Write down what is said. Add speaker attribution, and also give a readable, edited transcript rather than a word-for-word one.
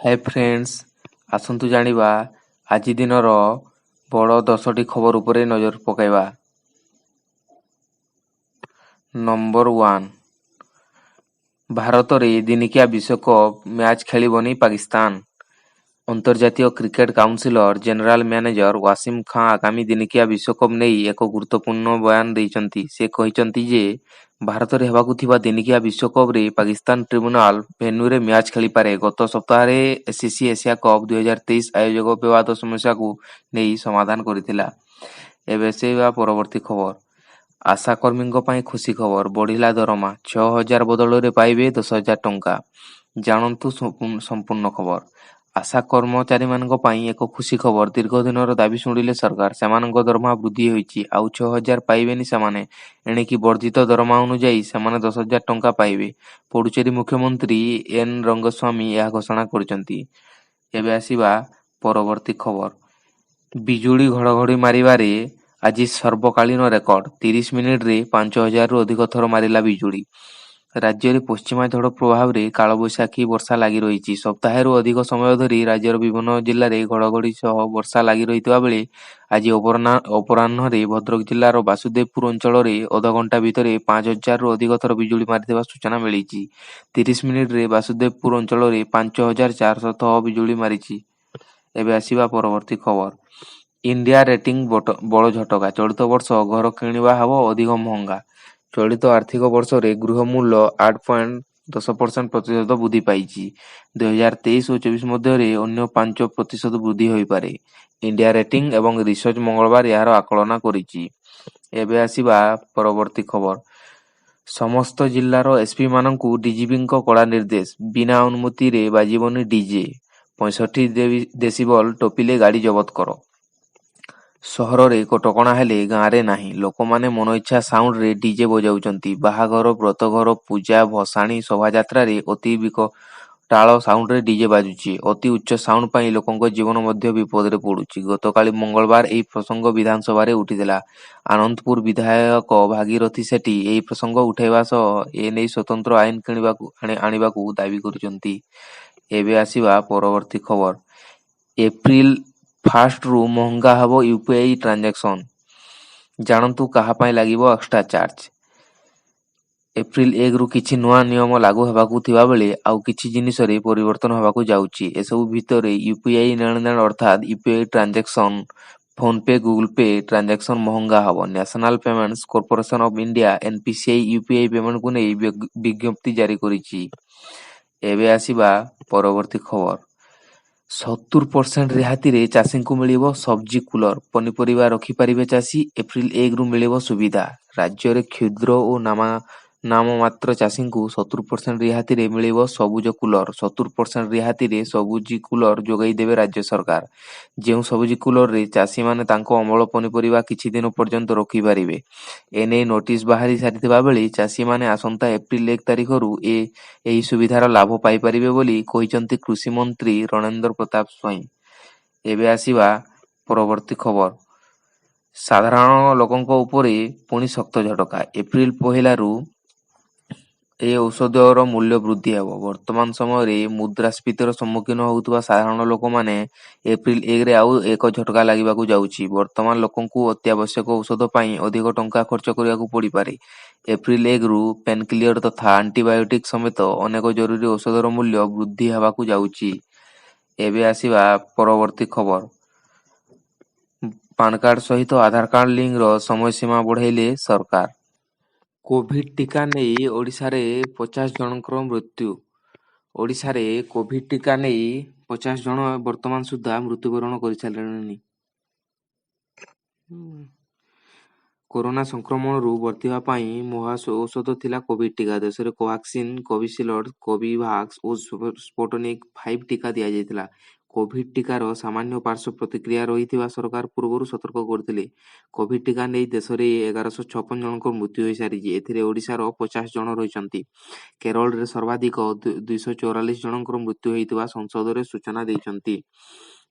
Speaker 1: ହାଏ friends, ଆସନ୍ତୁ ଜାଣିବା ଆଜି ଦିନର ବଡ଼ 10ଟି ଖବର ଉପରେ ନଜର ପକାଇବା। ନମ୍ବର 1, ଭାରତରେ ଦିନିକିଆ ବିଶ୍ୱକପ୍ ମ୍ୟାଚ୍ ଖେଳିବନି ପାକିସ୍ତାନ। ଅନ୍ତର୍ଜାତୀୟ କ୍ରିକେଟ କାଉନସିଲର ଜେନେରାଲ ମ୍ୟାନେଜର ୱାସିମ ଖାଁ ଆଗାମୀ ଦିନିକିଆ ବିଶ୍ୱକପ୍ ନେଇ ଏକ ଗୁରୁତ୍ୱପୂର୍ଣ୍ଣ ବୟାନ ଦେଇଛନ୍ତି। ସେ କହିଛନ୍ତି ଯେ, ଭାରତରେ ହେବାକୁ ଥିବା ଦିନିକିଆ ବିଶ୍ୱକପରେ ପାକିସ୍ତାନ ଟ୍ରିବ୍ୟୁନାଲ ଭେନ୍ୟୁରେ ମ୍ୟାଚ୍ ଖେଳିପାରେ। ଗତ ସପ୍ତାହରେ ଏସିସି ଏସିଆ କପ୍ 2023 ଆୟୋଜକ ବିବାଦ ସମସ୍ୟାକୁ ନେଇ ସମାଧାନ କରିଥିଲା। ଏବେ ଆସିବା ପରବର୍ତ୍ତୀ ଖବର। ଆଶା କର୍ମୀଙ୍କ ପାଇଁ ଖୁସି ଖବର, ବଢ଼ିଲା ଦରମା, 6,000 ବଦଳରେ ପାଇବେ 10,000 ଟଙ୍କା। ଜାଣନ୍ତୁ ସମ୍ପୂର୍ଣ୍ଣ ଖବର। ଆଶା କର୍ମଚାରୀମାନଙ୍କ ପାଇଁ ଏକ ଖୁସି ଖବର। ଦୀର୍ଘ ଦିନର ଦାବି ଶୁଣିଲେ ସରକାର। ସେମାନଙ୍କ ଦରମା ବୃଦ୍ଧି ହୋଇଛି। ଆଉ 6,000 ପାଇବେନି ସେମାନେ। ଏଣିକି ବର୍ଦ୍ଧିତ ଦରମା ଅନୁଯାୟୀ ସେମାନେ 10,000 ଟଙ୍କା ପାଇବେ। ପୁଡୁଚେରୀ ମୁଖ୍ୟମନ୍ତ୍ରୀ ଏନ ରଙ୍ଗସ୍ୱାମୀ ଏହା ଘୋଷଣା କରିଛନ୍ତି। ଏବେ ଆସିବା ପରବର୍ତ୍ତୀ ଖବର। ବିଜୁଳି ଘଡ଼ଘଡ଼ି ମାରିବାରେ ଆଜି ସର୍ବକାଳୀନ ରେକର୍ଡ। 30 ମିନିଟରେ 5,000ରୁ ଅଧିକ ଥର ମାରିଲା ବିଜୁଳି। ରାଜ୍ୟରେ ପଶ୍ଚିମା ଝଡ଼ ପ୍ରଭାବରେ କାଳବୈଶାଖୀ ବର୍ଷା ଲାଗି ରହିଛି। ସପ୍ତାହେରୁ ଅଧିକ ସମୟ ଧରି ରାଜ୍ୟର ବିଭିନ୍ନ ଜିଲ୍ଲାରେ ଘଡ଼ଘଡ଼ି ସହ ବର୍ଷା ଲାଗି ରହିଥିବା ବେଳେ ଆଜି ଅପରାହ୍ନରେ ଭଦ୍ରକ ଜିଲ୍ଲାର ବାସୁଦେବପୁର ଅଞ୍ଚଳରେ ଅଧଘଣ୍ଟା ଭିତରେ 5,000ରୁ ଅଧିକ ଥର ବିଜୁଳି ମାରିଥିବା ସୂଚନା ମିଳିଛି। 30 ମିନିଟରେ ବାସୁଦେବପୁର ଅଞ୍ଚଳରେ 5,400 ବିଜୁଳି ମାରିଛି। ଏବେ ଆସିବା ପରବର୍ତ୍ତୀ ଖବର। ଇଣ୍ଡିଆ ରେଟିଂ ବଡ଼ ଝଟକା, ଚଳିତ ବର୍ଷ ଘର କିଣିବା ହେବ ଅଧିକ ମହଙ୍ଗା। ଚଳିତ ଆର୍ଥିକ ବର୍ଷରେ ଗୃହ ମୂଲ୍ୟ 8.10% ପ୍ରତିଶତ ବୃଦ୍ଧି ପାଇଛି। 2023 ଓ 24 ମଧ୍ୟରେ ଅନ୍ୟ 5% ବୃଦ୍ଧି ହୋଇପାରେ। ଇଣ୍ଡିଆ ରେଟିଂ ଏବଂ ରିସର୍ଚ୍ଚ ମଙ୍ଗଳବାର ଏହାର ଆକଳନ କରିଛି। ଏବେ ଆସିବା ପରବର୍ତ୍ତୀ ଖବର। ସମସ୍ତ ଜିଲ୍ଲାର ଏସ୍ପିମାନଙ୍କୁ ଡିଜିପିଙ୍କ କଡ଼ା ନିର୍ଦ୍ଦେଶ, ବିନା ଅନୁମତିରେ ବାଜିବନି ଡିଜେ, 65 ଡେସିବଲ ଟପିଲେ ଗାଡ଼ି ଜବତ କର। ସହରରେ କଟକଣା ହେଲେ ଗାଁରେ ନାହିଁ। ଲୋକମାନେ ମନଇଚ୍ଛା ସାଉଣ୍ଡରେ ଡିଜେ ବଜାଉଛନ୍ତି। ବାହାଘର, ବ୍ରତଘର, ପୂଜା, ଭସାଣି, ଶୋଭାଯାତ୍ରାରେ ଅତି ବିକଟାଳ ସାଉଣ୍ଡରେ ଡିଜେ ବାଜୁଛି। ଅତି ଉଚ୍ଚ ସାଉଣ୍ଡ ପାଇଁ ଲୋକଙ୍କ ଜୀବନ ମଧ୍ୟ ବିପଦରେ ପଡୁଛି। ଗତକାଲି ମଙ୍ଗଳବାର ଏହି ପ୍ରସଙ୍ଗ ବିଧାନସଭାରେ ଉଠିଥିଲା। ଆନନ୍ଦପୁର ବିଧାୟକ ଭାଗିରଥି ସେଠୀ ଏହି ପ୍ରସଙ୍ଗ ଉଠାଇବା ସହ ଏନେଇ ସ୍ୱତନ୍ତ୍ର ଆଇନ ଆଣିବାକୁ ଦାବି କରିଛନ୍ତି। ଏବେ ଆସିବା ପରବର୍ତ୍ତୀ ଖବର। ଏପ୍ରିଲ 1ରୁ ମହଙ୍ଗା ହେବ ୟୁପିଆଇ ଟ୍ରାଞ୍ଜାକ୍ସନ, ଜାଣନ୍ତୁ କାହା ପାଇଁ ଲାଗିବ ଏକ୍ସଟ୍ରା ଚାର୍ଜ। ଏପ୍ରିଲ 1ରୁ କିଛି ନୂଆ ନିୟମ ଲାଗୁ ହେବାକୁ ଥିବାବେଳେ ଆଉ କିଛି ଜିନିଷରେ ପରିବର୍ତ୍ତନ ହେବାକୁ ଯାଉଛି। ଏସବୁ ଭିତରେ ୟୁପିଆଇ ନେଣଦେଣ ଅର୍ଥାତ୍ UPI transaction, PhonePe, Google pay transaction ମହଙ୍ଗା ହେବ। National payments corporation of India NPCI UPI ପେମେଣ୍ଟକୁ ନେଇ ବିଜ୍ଞପ୍ତି ଜାରି କରିଛି। ଏବେ ଆସିବା ପରବର୍ତ୍ତୀ ଖବର। 70% ରିହାତିରେ ଚାଷୀଙ୍କୁ ମିଳିବ ସବଜି କୁଲର, ପନିପରିବା ରଖିପାରିବେ ଚାଷୀ। ଏପ୍ରିଲ 1ରୁ ମିଳିବ ସୁବିଧା। ରାଜ୍ୟରେ କ୍ଷୁଦ୍ର ଓ ନାମମାତ୍ର ଚାଷୀଙ୍କୁ 70% ରିହାତିରେ ମିଳିବ ସବୁଜ କୁଲର। 70% ରିହାତିରେ ସବୁଜି କୁଲର ଯୋଗାଇ ଦେବେ ରାଜ୍ୟ ସରକାର। ଯେଉଁ ସବୁଜି କୁଲରରେ ଚାଷୀମାନେ ତାଙ୍କ ଅମଳ ପନିପରିବା କିଛି ଦିନ ପର୍ଯ୍ୟନ୍ତ ରଖିପାରିବେ। ଏନେଇ ନୋଟିସ ବାହାରି ସାରିଥିବା ବେଳେ ଚାଷୀମାନେ ଆସନ୍ତା ଏପ୍ରିଲ 1 ତାରିଖରୁ ଏହି ସୁବିଧାର ଲାଭ ପାଇପାରିବେ ବୋଲି କହିଛନ୍ତି କୃଷିମନ୍ତ୍ରୀ ରଣେନ୍ଦ୍ର ପ୍ରତାପ ସ୍ୱାଇଁ। ଏବେ ଆସିବା ପରବର୍ତ୍ତୀ ଖବର। ସାଧାରଣ ଲୋକଙ୍କ ଉପରେ ପୁଣି ଶକ୍ତ ଝଟକା। ଏପ୍ରିଲ 1ରୁ ଏ ଔଷଧର ମୂଲ୍ୟ ବୃଦ୍ଧି ହେବ। ବର୍ତ୍ତମାନ ସମୟରେ ମୁଦ୍ରାସ୍ଫୀତିର ସମ୍ମୁଖୀନ ହେଉଥିବା ସାଧାରଣ ଲୋକମାନେ ଏପ୍ରିଲ 1ରେ ଆଉ ଏକ ଝଟକା ଲାଗିବାକୁ ଯାଉଛି। ବର୍ତ୍ତମାନ ଲୋକଙ୍କୁ ଅତ୍ୟାବଶ୍ୟକ ଔଷଧ ପାଇଁ ଅଧିକ ଟଙ୍କା ଖର୍ଚ୍ଚ କରିବାକୁ ପଡ଼ିପାରେ। ଏପ୍ରିଲ 1ରୁ ପେନକିଲର ତଥା ଆଣ୍ଟିବାୟୋଟିକ୍ ସମେତ ଅନେକ ଜରୁରୀ ଔଷଧର ମୂଲ୍ୟ ବୃଦ୍ଧି ହେବାକୁ ଯାଉଛି। ଏବେ ଆସିବା ପରବର୍ତ୍ତୀ ଖବର। ପାନ କାର୍ଡ ସହିତ ଆଧାର କାର୍ଡ ଲିଙ୍କର ସମୟସୀମା ବଢ଼ାଇଲେ ସରକାର। କୋଭିଡ ଟିକା ନେଇ ଓଡ଼ିଶାରେ 50 ଜଣଙ୍କର ମୃତ୍ୟୁ। ଓଡ଼ିଶାରେ କୋଭିଡ ଟିକା ନେଇ 50 ଜଣ ବର୍ତ୍ତମାନ ସୁଦ୍ଧା ମୃତ୍ୟୁବରଣ କରିସାରିଲେଣି। କରୋନା ସଂକ୍ରମଣରୁ ବର୍ତ୍ତିବା ପାଇଁ ମହା ଔଷଧ ଥିଲା କୋଭିଡ ଟିକା। ଦେଶରେ କୋଭାକ୍ସିନ, କୋଭିସିଲ୍ଡ, କୋଭିଭାକ୍ସ ଓ ସ୍ପୁଟନିକ 5 ଟିକା ଦିଆଯାଇଥିଲା। କୋଭିଡ ଟିକାର ସାମାନ୍ୟ ପାର୍ଶ୍ୱ ପ୍ରତିକ୍ରିୟା ରହିଥିବା ସରକାର ପୂର୍ବରୁ ସତର୍କ କରିଥିଲେ। କୋଭିଡ ଟିକା ନେଇ ଦେଶରେ 1156 ଜଣଙ୍କ ମୃତ୍ୟୁ ହୋଇସାରିଛି। ଏଥିରେ ଓଡ଼ିଶାର 50 ଜଣ ରହିଛନ୍ତି। କେରଳରେ ସର୍ବାଧିକ 244 ଜଣଙ୍କର ମୃତ୍ୟୁ ହୋଇଥିବା ସଂସଦରେ ସୂଚନା ଦେଇଛନ୍ତି।